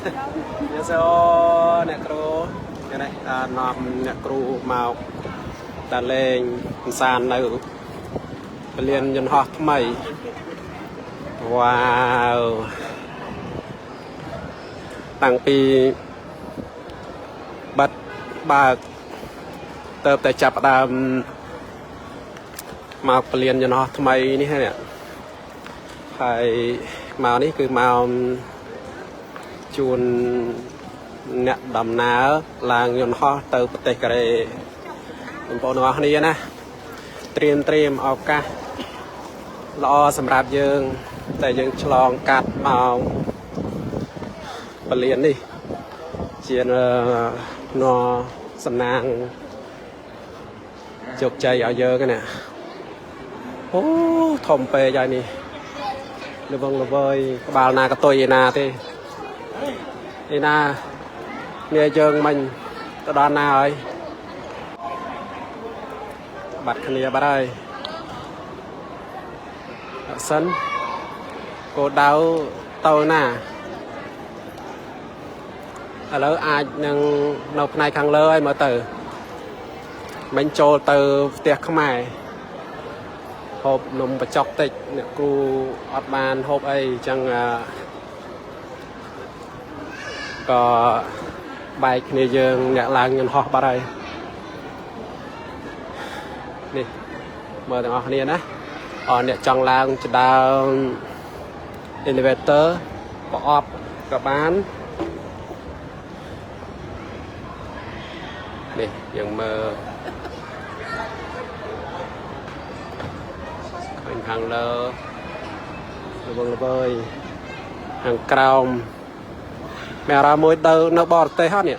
안녕하세요 អ្នកគ្រូថ្ងៃនេះនាំអ្នកគ្រូមកដើរលេងកម្សាន្តនៅព្រលានយន្តហោះថ្មីវ៉ាវតាំងពីបាត់បើកទៅតែចាប់ផ្ដើមមកព្រលានយន្តហោះថ្មីនេះហើយនេះហើយមកនេះគឺមកជូនអ្នកដំណើរឡើងយន្តហោះទៅប្រទេសកូរ៉េបងប្អូនទាំងអស់គ្នាណាត្រៀមត្រៀមឱកាសល្អសម្រាប់យើងតែយើងឆ្លងកាត់មកព្រលាននេះជានសំណាងជោគជ័យឲ្យយើងណាអូធំពេកហើយនេះលវងលវើយក្បាលណាកតុយឯណាទេឯណានេះយើងមិញទៅដល់ណាហើយបាត់គ្នាបាត់ហើយអត់សិនគោលដៅទៅណាឥឡូវអាចនឹងនៅផ្នែកខាងលើហើយមើលទៅមិញចូលទៅផ្ទះខ្មែរហូបនំបញ្ចុកតិចអ្នកគ្រូអត់បានហូបអីអញ្ចឹងក៏បែកគ្នាយើងអ្នកឡើងយន្តហោះបាត់ហើយនេះមើលទាំងអស់គ្នាណាអរអ្នកចង់ឡើងចដើម elevator ប្រអប់ក៏បាននេះយើងមើលឃើញខាងលើរវងល្វើយខាងក្រោមមានអារម្មណ៍មួយទៅនៅបរទេសហ៎នេះ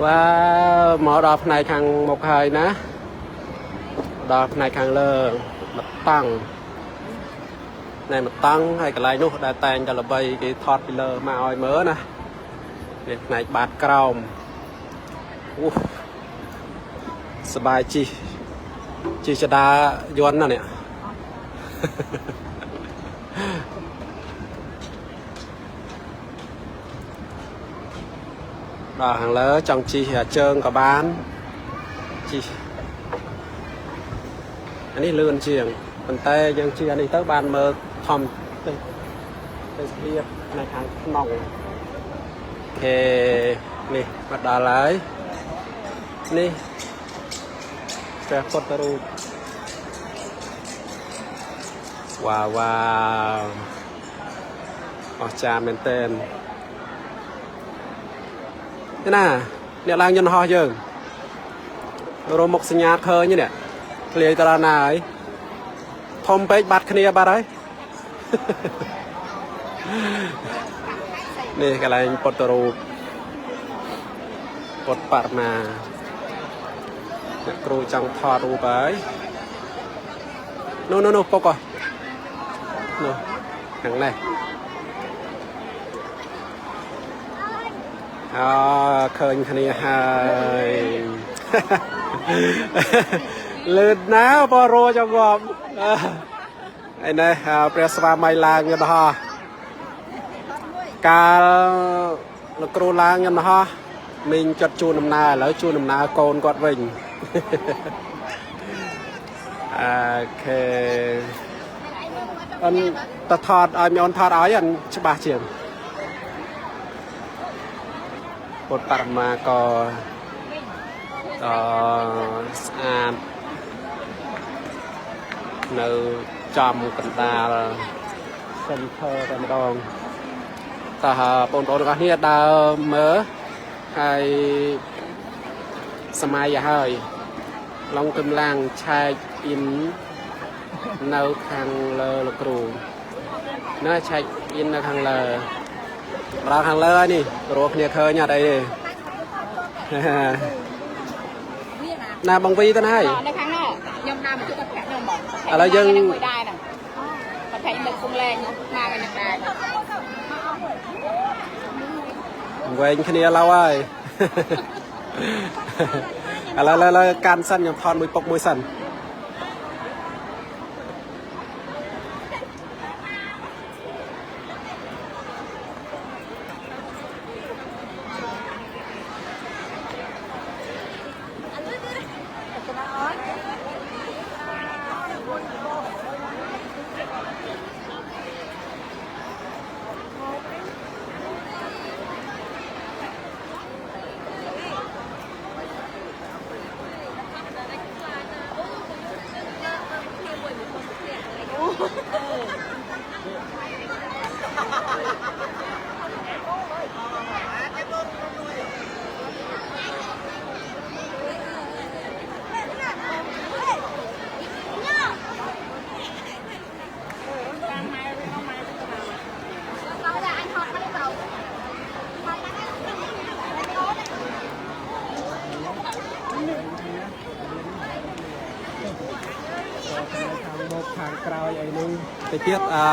វ៉ាវមកដល់ផ្នែកខាងមុខហើយណាដល់ផ្នែកខាងលើមកតង់ណែមកតង់ហើយកន្លែងនោះដែលតែងតែល្បីគេថតពីលើមកឲ្យមើលណានេះផ្នែកបាតក្រោមអូសបាយជីជីចដាយន្តណានេះ ដល់ខាងលើចង់ជិះជើងក៏បានជិះអានេះលឿនជាងប៉ុន្តែយើងជិះអានេះទៅបានមើលធំទៅទៅស្ភាពនៅខាងក្នុង OK នេះមកដល់ហើយនេះព្រះពុទ្ធរូបវ៉ាវវ៉ាវអស្ចារ្យមែនទែន ទេណាអ្នកឡើងយន្តហោះយើងរមុខសញ្ញាឃើញនេះធ្លាយទៅដល់ណាហើយធំពេកបាត់គ្នាបាត់ហើយនេះកន្លែងពុទ្ធរូបពុទ្ធបរិមាអ្នកគ្រូចង់ថតរូបហើយនោះនោះនោះពុកនោះខាងនេះអើឃើញគ្នាហើយលឿនណាស់បរោចងំឯនេះព្រះស្វាមីឡើងយន្តហោះកាលលោកគ្រូឡើងយន្តហោះមីងចិត្តជូនដំណើរឥឡូវជូនដំណើរកូនគាត់វិញ OK អនតថតឲ្យមីអូនថតឲ្យអនច្បាស់ជាងពុទ្ធបរិមាក៏អស្អាតនៅចំកណ្ដាល center តែម្ដងតោះបងប្អូនទាំងអស់គ្នាដើរមើលហើយសម័យឲ្យហើយឡងកម្លាំងឆែកអ៊ីននៅខាងលើលោកគ្រូណាឆែកអ៊ីននៅខាងលើដល់ខាងលើហើយនេះរកគ្នាឃើញអត់អីទេ ណាបងវីទៅណាហើយ នៅខាងនោះខ្ញុំដើរមកជួបគាត់ប្រាក់ខ្ញុំបង ឥឡូវយើង មួយដែរហ្នឹងគាត់ប្រាក់ខ្ញុំនៅគុំលែងមកហ្នឹងដែរ វែងគ្នាឡូវហើយឥឡូវឥឡូវកាន់សិនខ្ញុំថតមួយពុកមួយសិន ទៅទៀតអឺ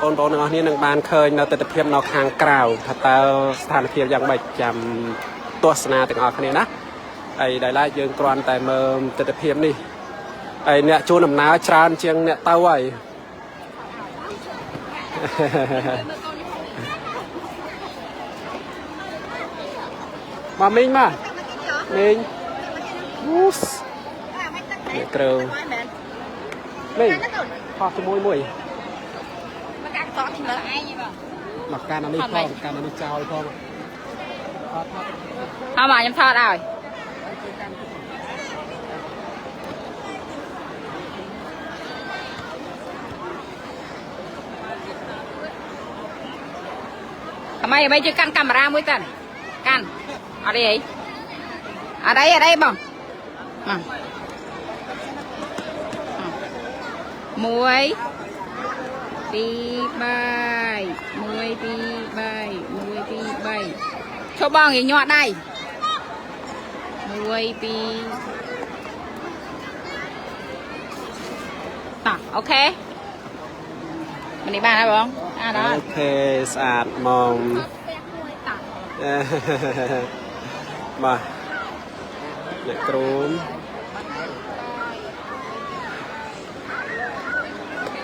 បងប្អូនទាំងអស់គ្នានឹងបានឃើញនៅទស្សនភាពនៅខាងក្រៅថាតើស្ថានភាពយ៉ាងម៉េចចាំទស្សនាទាំងអស់គ្នាណាហើយដោយឡែកយើងគ្រាន់តែមើលទស្សនភាពនេះហើយអ្នកជួនដំណើរច្រើនជាងអ្នកទៅហើយ មកមីងមកមីងអូសអ្នកគ្រូមីងថតជាមួយមួយ មកកាក់តនេះមើលឯងបង មកកាន់អានេះផងកាន់អានេះចោលផងថតថត អើមកខ្ញុំថតឲ្យអមៃអមៃជួយកាន់កាមេរ៉ាមួយតាកាន់អត់អីអីអត់អីអត់អីបងមកមួយពីរបីមួយពីរបីមួយពីរបីឈប់បងញាក់ដៃមួយពីរតោះ OK មិននេះបានហើយបងអាដល់ OK ស្អាតហ្មង តោះ បាទអ្នកគ្រូ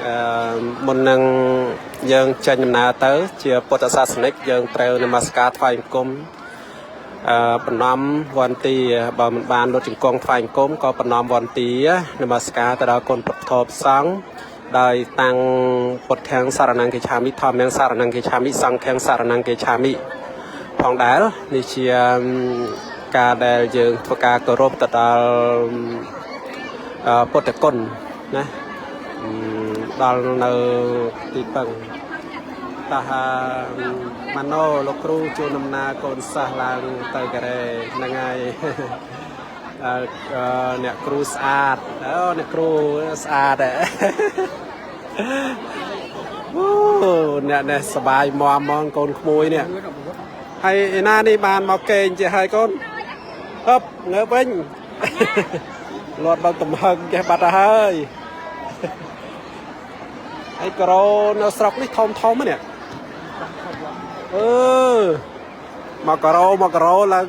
អឺមុននឹងយើងចេញដំណើរទៅ ជាពុទ្ធសាសនិកយើងត្រូវនមស្ការថ្វាយបង្គំអឺបណ្ណំវន្តាបើមិនបានលុតជង្គង់ថ្វាយបង្គំក៏បណ្ណំវន្តានមស្ការទៅដល់គុណពុទ្ធធម៌សង្ឃដោយតាំងពុទ្ធាំងសរណង្គេឆាមិធម្មំសរណង្គេឆាមិសង្ឃំសរណង្គេឆាមិ ផងដែរនេះជាការដែលយើងធ្វើការគោរពទៅដល់ពុទ្ធគុណណាដល់នៅទីពឹងតាហាម៉ាណូលោកគ្រូជួនដំណើរកូនសិស្សឡើងទៅការ៉េហ្នឹងហើយអឺអ្នកគ្រូស្អាតអូអ្នកគ្រូស្អាតហ៎អូអ្នកនេះសបាយមមហ្មងកូនក្មួយនេះ ហើយឯណានេះបានមកកេងជាហើយកូនហឹបងើបវិញលាត់បើកទំហឹងចេះបាត់ទៅហើយហើយការ៉ូនៅស្រុកនេះធំធំហ្នឹងនេះអឺមកការ៉ូមកការ៉ូឡើង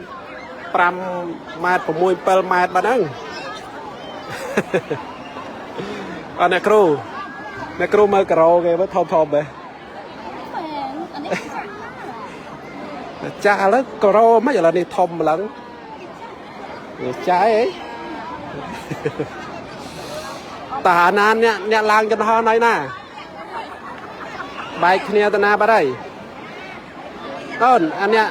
5ម៉ែត្រ6 7ម៉ែត្របាត់ហ្នឹងអត់អ្នកគ្រូអ្នកគ្រូមើលការ៉ូគេមើលធំធំហ៎ ចាស់ឥឡូវការ៉ូមិនឥឡូវនេះធំម្លឹងចាស់អីតាណាអ្នកអ្នកឡើងយន្តហោះណៃណាបែកគ្នាទៅណាបាត់ហើយអូនអាអ្នក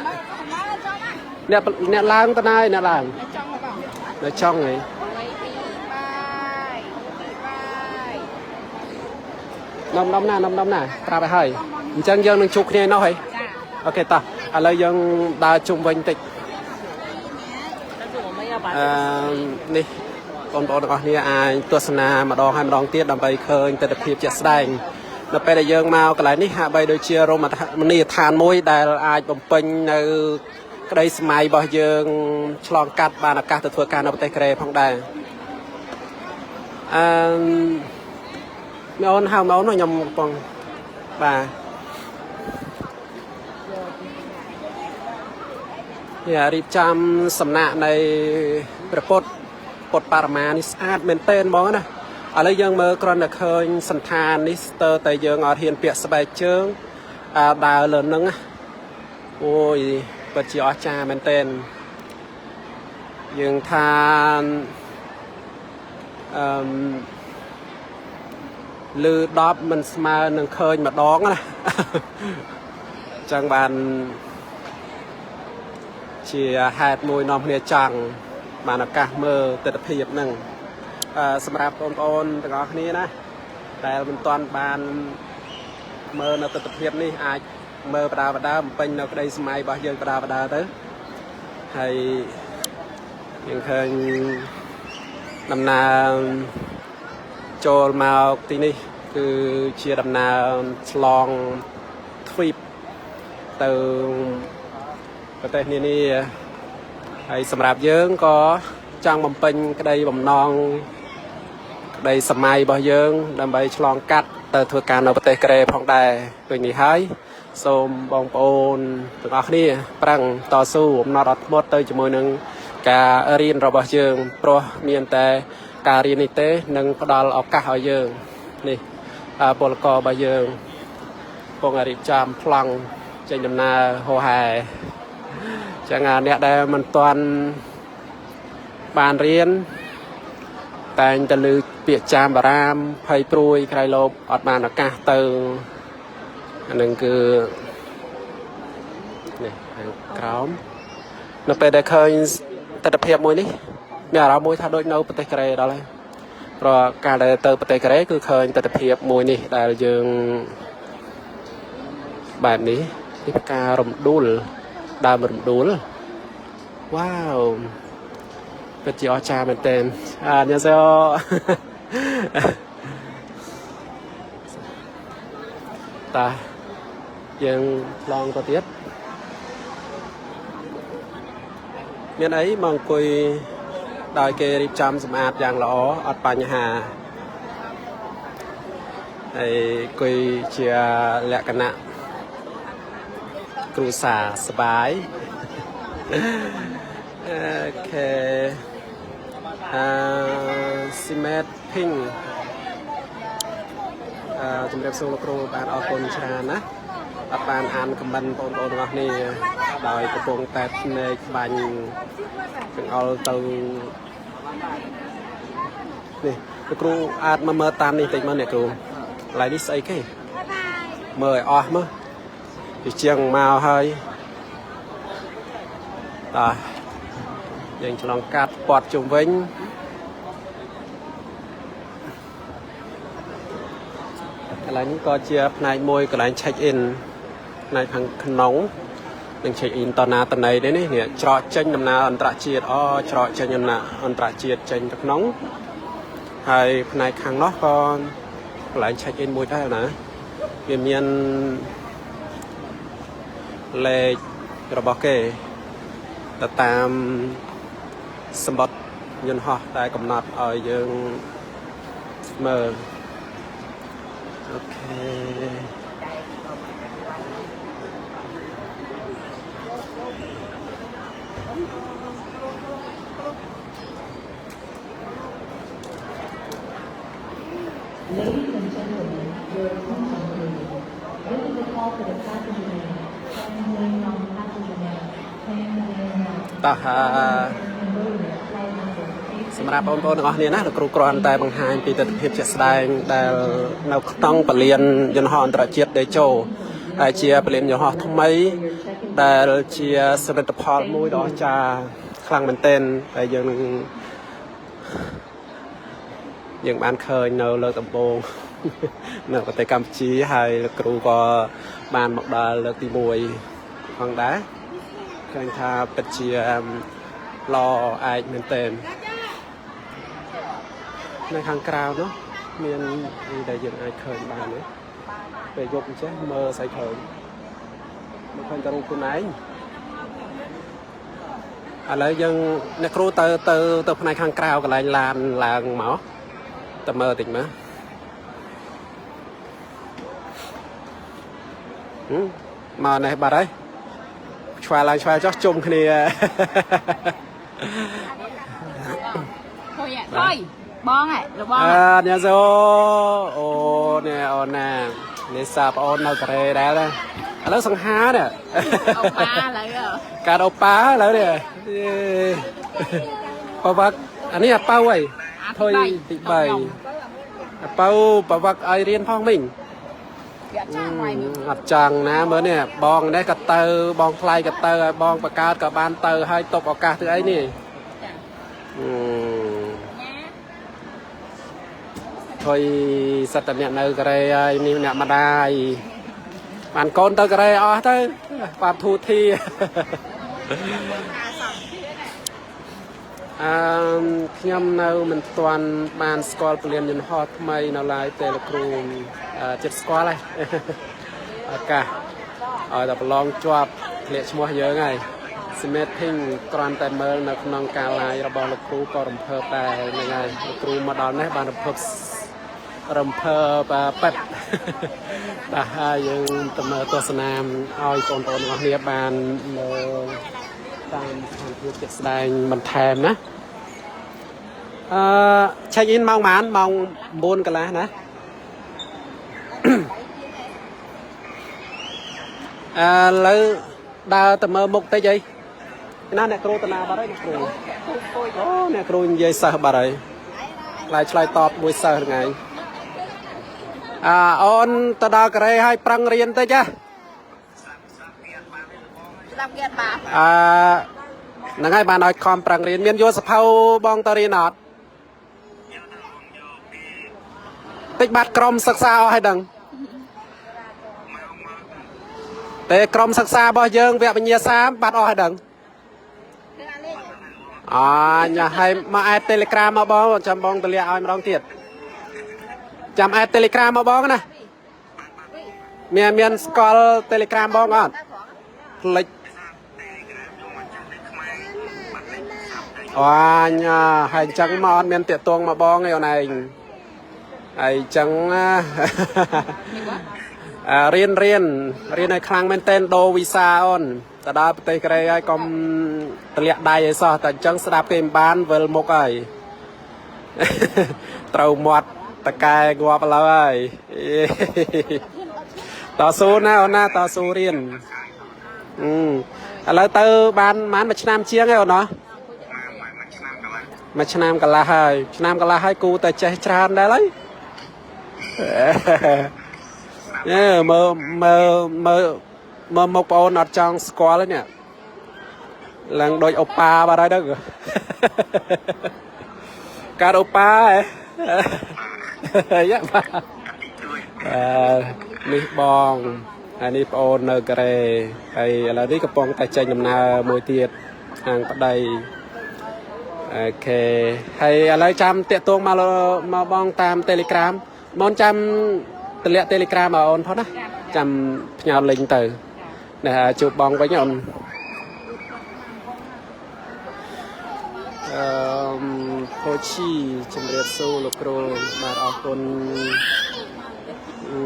អ្នកអ្នកឡើងទៅណាអ្នកឡើង ចង់បង នៅចង់ហី 1 2 3 2 នំនំណានំនំណាប្រាប់ឲ្យហើយអញ្ចឹងយើងនឹងជួបគ្នានោះហី ចា OK តោះឥឡូវយើងដើរជុំវិញតិចអឺនេះបងប្អូនទាំងអស់គ្នាអាចទស្សនាម្ដងហើយម្ដងទៀតដើម្បីឃើញទស្សនភាពជាក់ស្ដែងនៅពេលដែលយើងមកកន្លែងនេះហាក់បីដូចជារមណីយដ្ឋានមួយដែលអាចបំពេញនៅក្តីសម័យរបស់យើងឆ្លងកាត់បានឱកាសទៅធ្វើការនៅប្រទេសកូរ៉េផងដែរអឺមីអូនហៅមីអូនមកខ្ញុំកំពុងបាទ នេះរៀបចំសំណាក់នៃព្រះពុទ្ធពុទ្ធបរមានេះស្អាតមែនទែនហ្មងណាឥឡូវយើងមើលគ្រាន់តែឃើញសន្តាននេះស្ទើរតែយើងអត់ហ៊ានពាក់ស្បែកជើងអើដើរលើនឹងណាអូយពិតជាអស្ចារ្យមែនទែនយើងថាអឺមលឺ10មិនស្មើនឹងឃើញម្ដងណា អញ្ចឹងបាន ជាហេតុមួយនាំគ្នាចង់បានឱកាសមើលទស្សនភាពហ្នឹងអឺសម្រាប់បងប្អូនទាំងអស់គ្នាណាដែលមិនទាន់បានមើលនៅទស្សនភាពនេះអាចមើលបដាបដាបំពេញនៅក្តីសម័យរបស់យើងបដាបដាទៅហើយយើងឃើញដំណើរចូលមកទីនេះគឺជាដំណើរឆ្លងទ្វីបទៅ ប្រទេសនានាហើយសម្រាប់យើងក៏ចង់បំពេញក្តីបំណងក្តីសម័យរបស់យើង ដើម្បីឆ្លងកាត់ ទៅធ្វើការនៅប្រទេសកូរ៉េផងដែរដូចនេះហើយសូមបងប្អូនទាំងអស់គ្នាប្រឹងតស៊ូអំណត់អត់ធ្មត់ទៅជាមួយនឹងការរៀនរបស់យើងព្រោះមានតែការរៀននេះទេនឹងផ្ដល់ឱកាសឲ្យយើងនេះពលកររបស់យើងកំពុងរៀបចំប្លង់ចេញដំណើរហោហែចឹងអ្នកដែលមិនទាន់បានរៀនតែងតែលើពាក្យចាមបារាមភ័យព្រួយក្រៃលោបអត់បានឱកាសទៅអានឹងគឺនេះខាងក្រោមនៅពេលដែលឃើញទស្សនភាពមួយនេះមានអារម្មណ៍មួយថាដូចនៅប្រទេសកូរ៉េដល់ហើយព្រោះការដែលទៅប្រទេសកូរ៉េគឺឃើញទស្សនភាពមួយនេះដែលយើងបែបនេះនេះផ្ការំដួលដើមរំដួលវ៉ាវពិតជាអស្ចារ្យមែនទែន 안녕하세요. តាយើងឆ្លងទៅទៀតមានអីមកអង្គុយដោយគេរៀបចំសម្អាតយ៉ាងល្អអត់បញ្ហាហើយអង្គុយជាលក្ខណៈគ្រួសារសប្បាយ okay អឺស៊ីមេតភីងអឺជំរាបសួរលោកគ្រូបាទអរគុណច្រើនណាអត់បានអាន comment បងប្អូនទាំងអស់គ្នាដោយកំពុងតែភ្នែកបាញ់ចង្អុលទៅនេះលោកគ្រូអាចមកមើលតាមនេះតិចមើលអ្នកគ្រូកន្លែងនេះស្អីគេមើលឲ្យអស់មើលពីជាងមកហើយតោះយើងឆ្លងកាត់ពាត់ជុំវិញកន្លែងនេះក៏ជាផ្នែកមួយកន្លែង check in ផ្នែកខាងក្នុងនឹង check in តណាតណីនេះនេះច្រកចេញដំណើរអន្តរជាតិអូច្រកចេញដំណើរអន្តរជាតិចេញទៅក្នុងហើយផ្នែកខាងនោះក៏កន្លែង check in មួយដែរណាវាមានលេខរបស់គេទៅតាមសម្បត្តិយន្តហោះដែលកំណត់ឲ្យយើងមើល okay. Ladies and gentlemen, your attention please. This is a call for the passenger name. 10 passenger name. 10 តោះអឺ Cambodia flight number សម្រាប់បងប្អូនទាំងអស់គ្នាណាលោកគ្រូគ្រាន់តែបង្ហាញពីទស្សនវិជ្ជាជាក់ស្ដែងដែលនៅក្នុងពលានយន្តហោះអន្តរជាតិតេជោដែលជាពលានយន្តហោះថ្មី ដែលជាសមិទ្ធផលមួយដ៏អស្ចារ្យខ្លាំងមែនទែនដែលយើងនឹងយើងបានឃើញនៅលើកដំបូង នៅប្រទេសកម្ពុជាហើយលោកគ្រូក៏បានមកដល់លើកទី1ផងដែរឃើញថាពិតជាល្អឯកមែនទែន នៅខាងក្រៅនោះមានអីដែលយើងអាចឃើញបានទេពេលយប់អញ្ចេះមើលស្អីឃើញមើលឃើញតែរូបខ្លួនឯងឥឡូវយើងអ្នកគ្រូទៅទៅទៅផ្នែកខាងក្រៅកន្លែងឡានឡើងមកទៅមើលតិចមើលហឹមមកនេះបាត់ហើយឆ្វែលឡើងឆ្វែលចុះជុំគ្នា thôi ạ thôi បងạ លោកបង អឺញ៉ាំសូអូនេះអូនណានេះសាប្អូននៅកូរ៉េដែរណាឥឡូវសង្ហានេះ អូប៉ាឥឡូវ កើតអូប៉ាឥឡូវនេះយេបវឹកអានេះអាប៉ៅហីថុយទី3អាប៉ៅបវឹកឲ្យរៀនផងមីង វាអត់ចាស់ហើយ អត់ចង់ណាមើលនេះបងនេះក៏ទៅបងថ្លៃក៏ទៅឲ្យបងបកើតក៏បានទៅហើយតបឱកាសទៅអីនេះ ចា អឺ ថុយសត្វតអ្នកនៅកូរ៉េហើយនេះអ្នកម្ដាយបានកូនទៅកូរ៉េអស់ទៅបាទធូធីអឺខ្ញុំនៅមិនទាន់បានស្គាល់ពលានយន្តហោះថ្មីនៅឡើយទេលោកគ្រូអឺចិត្តស្គាល់ហើយ ឱកាសឲ្យតែប្រឡងជាប់ធ្លាក់ឈ្មោះយើងហើយសមេតធីងគ្រាន់តែមើលនៅក្នុងការ live របស់លោកគ្រូក៏រំភើបដែរហ្នឹងហើយលោកគ្រូមកដល់នេះបានរំភើបរំភើបប៉ិត បាទហើយយើងទៅមើលទស្សនាឲ្យបងប្អូនទាំងអស់គ្នាបានមើលតាមស្ថានភាពជាក់ស្ដែងបន្ថែមណាអឺ check in ម៉ោងប៉ុន្មានម៉ោង9កន្លះណា អឺឥឡូវដើរទៅមើលមុខតិចអីណាអ្នកគ្រូតាណាបាត់ហើយអ្នកគ្រូអូអ្នកគ្រូនិយាយសិស្សបាត់ហើយឆ្លើយឆ្លើយតបមួយសិស្សហ្នឹងឯងអាអូនទៅដល់កូរ៉េហើយប្រឹងរៀនតិចណា ស្ដាប់គេអត់បាន អឺហ្នឹងហើយបានឲ្យខំប្រឹងរៀនមានយកសភៅបងទៅរៀនអត់តិចបាត់ក្រុមសិក្សាអស់ហើយដឹងតែក្រុមសិក្សារបស់យើងវគ្គវិញ្ញាសាបាត់អស់ហើយដឹងអញឲ្យមកអែត Telegram មកបងចាំបងទលាឲ្យម្ដងទៀតចាំអែត Telegram មកបងណាមានមានស្គាល់ Telegram បងអត់ផ្លិច អញហើយអញ្ចឹងមកអត់មានតាកតងមកបងឯអូនឯងហើយអញ្ចឹងណា អារៀនរៀនរៀនឲ្យខ្លាំងមែនទែនដូរវីសាអូនទៅដល់ប្រទេសកូរ៉េហើយកុំទលាក់ដៃអីសោះតែអញ្ចឹងស្ដាប់គេមិនបានវិលមុខហើយ ត្រូវមាត់តកែងាប់ឥឡូវហើយ តស៊ូណាអូនណាតស៊ូរៀនអឺឥឡូវទៅបានប្រហែលមួយឆ្នាំជាងហើយអូនណោះ មួយឆ្នាំកន្លះហើយឆ្នាំកន្លះហើយគូតែចេះច្រើនដែរហើយ អេមើលមើលមើលមើលមុខប្អូនអត់ចង់ស្គាល់ទេនេះឡើងដូចអូប៉ាបាត់ហើយទៅ កើតអូប៉ាហ៎ យ៉ាបាទអឺនេះបងហើយនេះប្អូននៅកូរ៉េហើយឥឡូវនេះកំពុងតែចេញដំណើរមួយទៀតខាងប្តី OK ហើយឥឡូវចាំតាក់ទងមកលើមកបងតាម Telegram បងចាំតម្លាក់ Telegram ឲ្យអូនផងណាចាំផ្ញើ link ទៅនេះជួបបងវិញអូនអឺផូឈីជំរាបសួរលោកគ្រូបាទអរគុណអឺ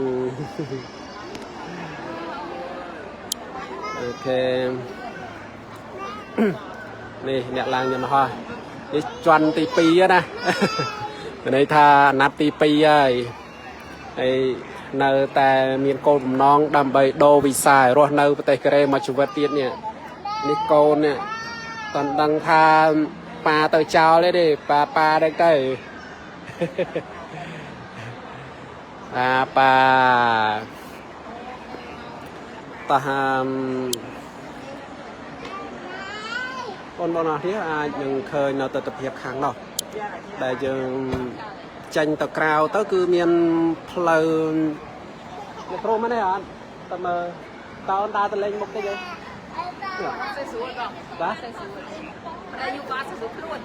OK នេះអ្នកឡើងយន្តហោះនេះជាន់ទី2ហើយណា មានន័យថាអាណត្តិទី2ហើយហើយនៅតែមានគោលបំណងដើម្បីដូរវីសាឲ្យរស់នៅប្រទេសកូរ៉េមួយជីវិតទៀតនេះនេះកូននេះតន់ដឹងថាប៉ាទៅចោលទេទេប៉ាប៉ាដឹងទៅ អាប៉ាតោះហាម បងប្អូនអរគ្នាអាចនឹងឃើញនៅទស្សនវិជ្ជាខាងនោះដែលយើងចេញទៅក្រៅទៅគឺមានផ្លូវអ្នកគ្រូមែនទេអត់តើមើលតើអូនដើរទៅលេងមុខតិចទេ សេស្រួលបង បាទ សេស្រួលតែយូរក៏អត់ស្រួលខ្លួន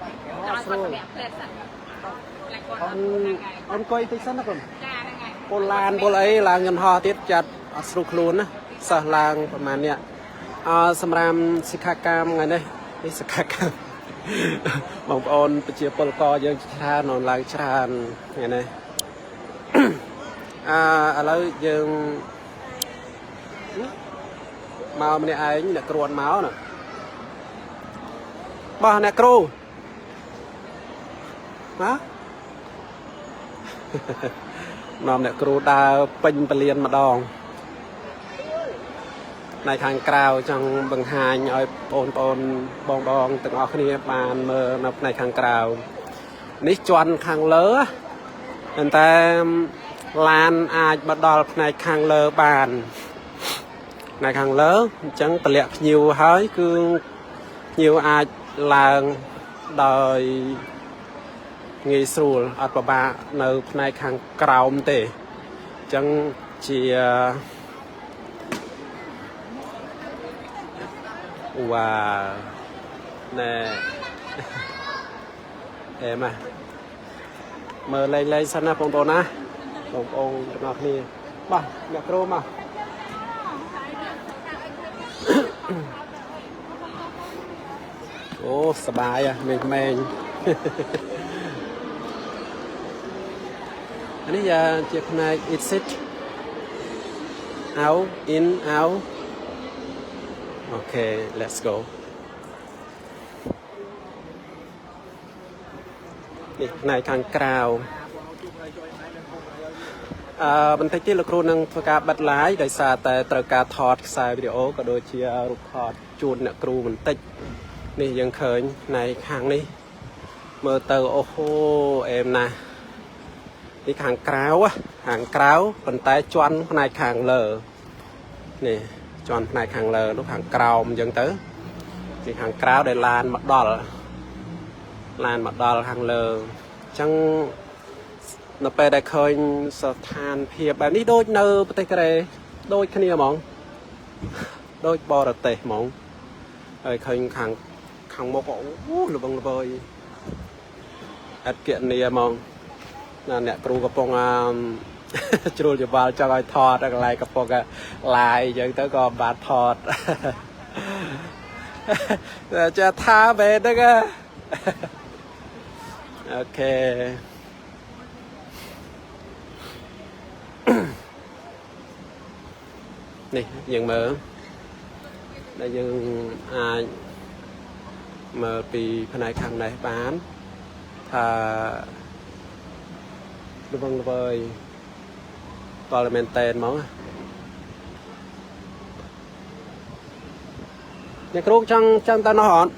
ចង់គាត់តម្លាក់ផ្លែសិនផ្លែគាត់ អូនអូនអង្គុយតិចសិនណាកូន ចាហ្នឹងហើយ ពលឡានពលអីឡើងយន្តហោះទៀតចាត់អត់ស្រួលខ្លួនណាសិស្សឡើងប្រហែលនេះអសម្រាប់សិក្ខាកាមថ្ងៃនេះនេះសិក្ខាកាម បងប្អូនប្រជាពលករយើងច្រើនអូនឡើងច្រើនថ្ងៃនេះ អឺឥឡូវយើងមកម្នាក់ឯងអ្នកគ្រូអត់មកណាបោះអ្នកគ្រូណា នាំអ្នកគ្រូដើរពេញពលានម្ដងផ្នែកខាងក្រៅចង់បង្ហាញឲ្យបងប្អូនបងបងទាំងអស់គ្នាបានមើលនៅផ្នែកខាងក្រៅនេះជាន់ខាងលើប៉ុន្តែឡានអាចមកដល់ផ្នែកខាងលើបានផ្នែកខាងលើអញ្ចឹងតម្លាក់ភ្ញៀវហើយគឺភ្ញៀវអាចឡើងដោយ ងាយស្រួលអត់ពិបាកនៅផ្នែកខាងក្រោមទេអញ្ចឹងជាវ៉ាណែ អែមហ่ะមើលលេងលេងសិនណាបងប្អូនណាបងប្អូនទាំងអស់គ្នាបាទអ្នកគ្រូមក អូសប្បាយហ่ะមេងៗ អានេះយ៉ាជាផ្នែក exit out in out. Okay, let's go. នេះផ្នែកខាងក្រៅអឺបន្តិចទៀតលោកគ្រូនឹងធ្វើការបិទ live ដោយសារតែត្រូវការថតខ្សែវីដេអូក៏ដូចជារូបថតជូនអ្នកគ្រូបន្តិចនេះយើងឃើញផ្នែកខាងនេះមើលទៅអូហូអេមណាស់នេះខាងក្រៅហ៎ខាងក្រៅប៉ុន្តែជន់ផ្នែកខាងលើនេះជន់ផ្នែកខាងលើនោះខាងក្រោមអញ្ចឹងទៅនេះខាងក្រៅដែលឡានមកដល់ឡានមកដល់ខាងលើអញ្ចឹងនៅពេលដែលឃើញស្ថានភាពបែបនេះដូចនៅប្រទេសកូរ៉េដូចគ្នាហ្មងដូចបរទេសហ្មងហើយឃើញខាងខាងមុខអូល្វឹងល្វើយអត់គណនីហ្មងណាអ្នកគ្រូកំពុងអា ជ្រុលច្បល់ចង់ឲ្យថតកន្លែងកំពុង live អញ្ចឹងទៅក៏បានថត ចាថាបែបហ្នឹង okay នេះយើងមើលដែលយើងអាចមើលពីផ្នែកខាងនេះបានថាល្វឹងល្វើយតើមែនតែនហ្មងអ្នកគ្រូចង់ចង់ទៅនោះអត់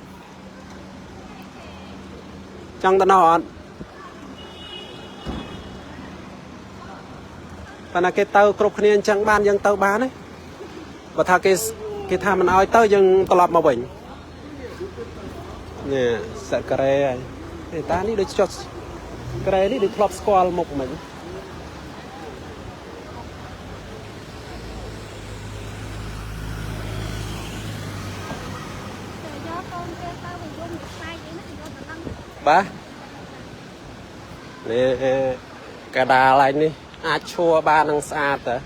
ចង់ទៅនោះអត់ប៉ុន្តែគេទៅគ្រប់គ្នាអញ្ចឹងបានយើងទៅបានទេបើថាគេគេថាមិនអោយទៅយើងត្រឡប់មកវិញនេះសក្រេហើយទេតានេះដូចចុះក្រេនេះដូចធ្លាប់ស្គាល់មុខមិញ យកកូនគេទៅវាយំវាខ្លាចអីណាយកទៅឡើង បាទនេះកដាលឯងនេះអាចឈួរបាននឹងស្អាតតើ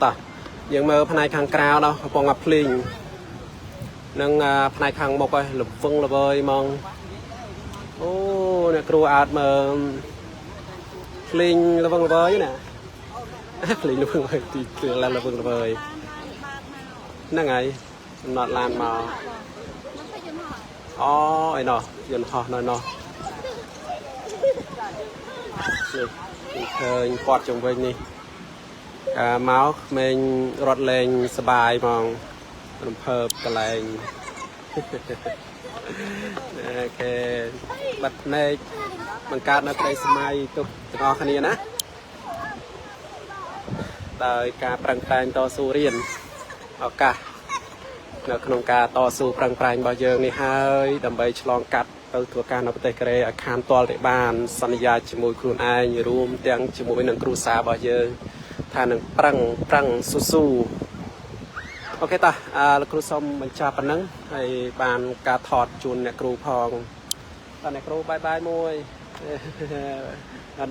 តោះយើងមើលផ្នែកខាងក្រៅដល់កំពុងតែភ្លីងនិងផ្នែកខាងមុខឯងលវឹងល្វើយហ្មងអូអ្នកគ្រូអើតមើលភ្លីងលវឹងល្វើយណា ភ្លេងល្វឹងល្វើយទីគ្រឿងឡានល្វឹងល្វើយហ្នឹងហើយកំណត់ឡានមក មកទៅយន្តហោះ អូអីណោះយន្តហោះនៅណោះនេះឃើញព័ទ្ធជុំវិញនេះកាមកក្មេងរត់លេងសបាយហ្មងរំភើបកន្លែង okay បាត់ភ្នែកបង្កើតនៅក្តីសម័យទុកទាំងអស់គ្នាណាដោយការប្រឹងប្រែងតស៊ូរៀនឱកាសនៅក្នុងការតស៊ូប្រឹងប្រែងរបស់យើងនេះហើយដើម្បីឆ្លងកាត់ទៅធ្វើការនៅប្រទេសកូរ៉េឲ្យខានទាល់តែបានសន្យាជាមួយខ្លួនឯងរួមទាំងជាមួយនឹងគ្រួសាររបស់យើងថានឹងប្រឹងប្រឹងស៊ូស៊ូ okay តោះអឺលោកគ្រូសូមបញ្ចប់ប៉ុណ្ណឹងហើយបានការថតជូនអ្នកគ្រូផងតោះអ្នកគ្រូ bye bye មួយ។